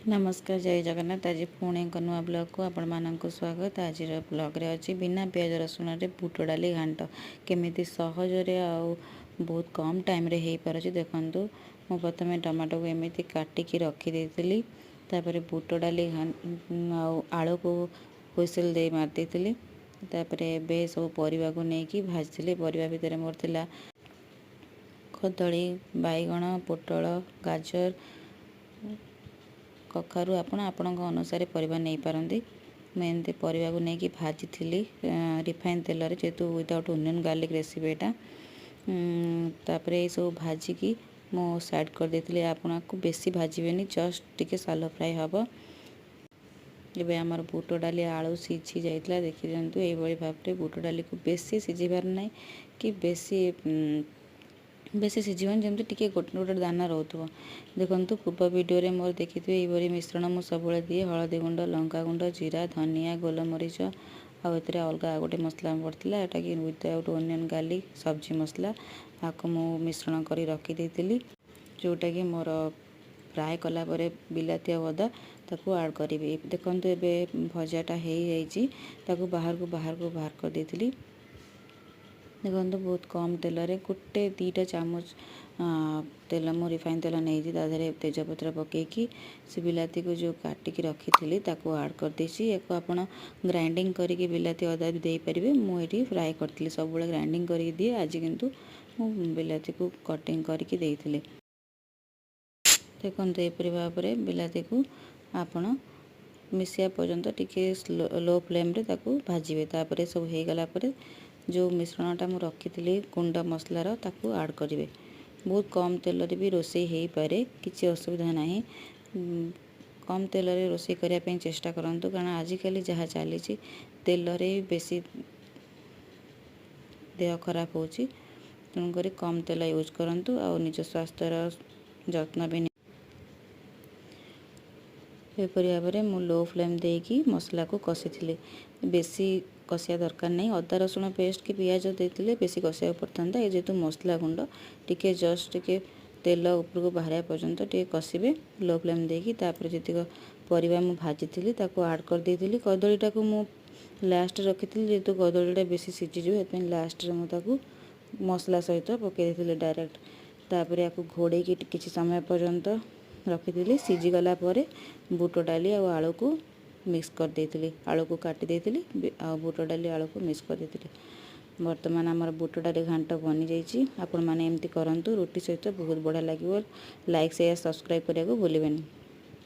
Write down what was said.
ନମସ୍କାର, ଜୟ ଜଗନ୍ନାଥ। ଆଜି ପୁଣି ଏକ ନୂଆ ବ୍ଲଗ୍କୁ ଆପଣମାନଙ୍କୁ ସ୍ୱାଗତ। ଆଜିର ବ୍ଲଗ୍ରେ ଅଛି ବିନା ପିଆଜ ରସୁଣରେ ବୁଟ ଡାଲି ଘାଣ୍ଟ କେମିତି ସହଜରେ ଆଉ ବହୁତ କମ୍ ଟାଇମ୍ରେ ହେଇପାରୁଛି। ଦେଖନ୍ତୁ, ମୁଁ ପ୍ରଥମେ ଟମାଟୋକୁ ଏମିତି କାଟିକି ରଖିଦେଇଥିଲି। ତାପରେ ବୁଟ ଡାଲି ଆଉ ଆଳୁକୁ ହୁଇସିଲ୍ ଦେଇ ମାରିଦେଇଥିଲି। ତାପରେ ଏବେ ସବୁ ପରିବାକୁ ନେଇକି ଭାଜିଥିଲି। ପରିବା ଭିତରେ ମୋର ଥିଲା କଦଳୀ, ବାଇଗଣ, ପୋଟଳ, ଗାଜର, କଖାରୁ। ଆପଣ ଆପଣଙ୍କ ଅନୁସାରେ ପରିବା ନେଇପାରନ୍ତି। ମୁଁ ଏମିତି ପରିବାକୁ ନେଇକି ଭାଜିଥିଲି ରିଫାଇନ୍ ତେଲରେ, ଯେହେତୁ ୱିଦାଉଟ୍ ଓନିଅନ୍ ଗାର୍ଲିକ୍ ରେସିପି ଏଇଟା। ତାପରେ ଏଇସବୁ ଭାଜିକି ମୁଁ ସାଇଡ଼୍ କରିଦେଇଥିଲି। ଆପଣଙ୍କୁ ବେଶୀ ଭାଜିବେନି, ଜଷ୍ଟ ଟିକେ ସାଲୋ ଫ୍ରାଏ ହେବ। ଏବେ ଆମର ବୁଟ ଡାଲି ଆଳୁ ସିଝି ଯାଇଥିଲା, ଦେଖିଦିଅନ୍ତୁ ଏଇଭଳି ଭାବରେ। ବୁଟ ଡାଲିକୁ ବେଶୀ ସିଝିବାର ନାହିଁ କି ବେଶୀ ବେଶୀ ସିଝିବନି, ଯେମିତି ଟିକେ ଗୋଟେ ଗୋଟେ ଦାନା ରହୁଥିବ। ଦେଖନ୍ତୁ, ପୂର୍ବ ଭିଡ଼ିଓରେ ମୋର ଦେଖିଥିବେ, ଏଇଭଳି ମିଶ୍ରଣ ମୁଁ ସବୁବେଳେ ଦିଏ: ହଳଦୀ ଗୁଣ୍ଡ, ଲଙ୍କା ଗୁଣ୍ଡ, ଜିରା, ଧନିଆ, ଗୋଲମରିଚ ଆଉ ଏଥିରେ ଅଲଗା ଆଉ ଗୋଟେ ମସଲା ପଡ଼ିଥିଲା, ଏଟା କି ୱିଦାଉଟ୍ ଓନିଅନ୍ ଗାର୍ଲିକ୍ ସବଜି ମସଲା। ଆକୁ ମୁଁ ମିଶ୍ରଣ କରି ରଖିଦେଇଥିଲି, ଯେଉଁଟାକି ମୋର ଫ୍ରାଏ କଲା ପରେ ବିଲାତି ଆଉ ଅଦା ତାକୁ ଆଡ଼୍ କରିବି। ଦେଖନ୍ତୁ, ଏବେ ଭଜାଟା ହେଇଯାଇଛି, ତାକୁ ବାହାରକୁ ବାହାର କରିଦେଇଥିଲି। ଦେଖନ୍ତୁ, ବହୁତ କମ୍ ତେଲରେ ଗୋଟେ ଦୁଇଟା ଚାମଚ ତେଲ ମୁଁ ରିଫାଇନ୍ ତେଲ ନେଇଛି। ତା ଦେହରେ ତେଜପତ୍ର ପକାଇକି ସେ ବିଲାତିକୁ ଯେଉଁ କାଟିକି ରଖିଥିଲି, ତାକୁ ଆଡ଼୍ କରିଦେଇଛି। ୟାକୁ ଆପଣ ଗ୍ରାଇଣ୍ଡିଙ୍ଗ କରିକି ବିଲାତି ଅଦା ବି ଦେଇପାରିବେ। ମୁଁ ଏଠି ଫ୍ରାଏ କରିଥିଲି। ସବୁବେଳେ ଗ୍ରାଇଣ୍ଡିଙ୍ଗ କରିକି ଦିଏ, ଆଜି କିନ୍ତୁ ମୁଁ ବିଲାତିକୁ କଟିଂ କରିକି ଦେଇଥିଲି। ଦେଖନ୍ତୁ, ଏପରି ଭାବରେ ବିଲାତିକୁ ଆପଣ ମିଶିବା ପର୍ଯ୍ୟନ୍ତ ଟିକେ ଲୋ ଫ୍ଲେମ୍ରେ ତାକୁ ଭାଜିବେ। ତାପରେ ସବୁ ହେଇଗଲା ପରେ ଯେଉଁ ମିଶ୍ରଣଟା ମୁଁ ରଖିଥିଲି ଗୁଣ୍ଡ ମସଲାର, ତାକୁ ଆଡ଼୍ କରିବେ। ବହୁତ କମ୍ ତେଲରେ ବି ରୋଷେଇ ହେଇପାରେ, କିଛି ଅସୁବିଧା ନାହିଁ। କମ୍ ତେଲରେ ରୋଷେଇ କରିବା ପାଇଁ ଚେଷ୍ଟା କରନ୍ତୁ, କାରଣ ଆଜିକାଲି ଯାହା ଚାଲିଛି, ତେଲରେ ବେଶୀ ଦେହ ଖରାପ ହେଉଛି। ତେଣୁକରି କମ୍ ତେଲ ୟୁଜ୍ କରନ୍ତୁ ଆଉ ନିଜ ସ୍ୱାସ୍ଥ୍ୟର ଯତ୍ନ ବି। ଏପରି ଭାବରେ ମୁଁ ଲୋ ଫ୍ଲେମ୍ ଦେଇକି ମସଲାକୁ କଷିଥିଲି। ବେଶୀ କଷିବା ଦରକାର ନାହିଁ। ଅଦା ରସୁଣ ପେଷ୍ଟ କି ପିଆଜ ଦେଇଥିଲେ ବେଶୀ କଷିବାକୁ ପଡ଼ିଥାନ୍ତା। ଏ ଯେହେତୁ ମସଲା ଗୁଣ୍ଡ, ଟିକେ ଜଷ୍ଟ ଟିକେ ତେଲ ଉପରକୁ ବାହାରିବା ପର୍ଯ୍ୟନ୍ତ ଟିକେ କଷିବେ ଲୋ ଫ୍ଲେମ୍ ଦେଇକି। ତାପରେ ଯେତିକ ପରିବା ମୁଁ ଭାଜିଥିଲି, ତାକୁ ଆଡ଼୍ କରିଦେଇଥିଲି। କଦଳୀଟାକୁ ମୁଁ ଲାଷ୍ଟରେ ରଖିଥିଲି, ଯେହେତୁ କଦଳୀଟା ବେଶୀ ସିଝିଯିବ, ସେଥିପାଇଁ ଲାଷ୍ଟରେ ମୁଁ ତାକୁ ମସଲା ସହିତ ପକାଇ ଦେଇଥିଲି ଡାଇରେକ୍ଟ। ତାପରେ ୟାକୁ ଘୋଡ଼େଇକି କିଛି ସମୟ ପର୍ଯ୍ୟନ୍ତ ରଖିଥିଲି। ସିଝିଗଲା ପରେ ବୁଟ ଡାଲି ଆଉ ଆଳୁକୁ ମିକ୍ସ କରିଦେଇଥିଲି। ଆଳୁକୁ କାଟି ଦେଇଥିଲି ଆଉ ବୁଟ ଡାଲି ଆଳୁକୁ ମିକ୍ସ କରିଦେଇଥିଲି। ବର୍ତ୍ତମାନ ଆମର ବୁଟ ଡାଲି ଘାଣ୍ଟ ବନିଯାଇଛି। ଆପଣମାନେ ଏମିତି କରନ୍ତୁ, ରୁଟି ସହିତ ବହୁତ ବଢ଼ିଆ ଲାଗିବ। ଲାଇକ୍, ସେୟାର, ସବସ୍କ୍ରାଇବ୍ କରିବାକୁ ଭୁଲିବେନି।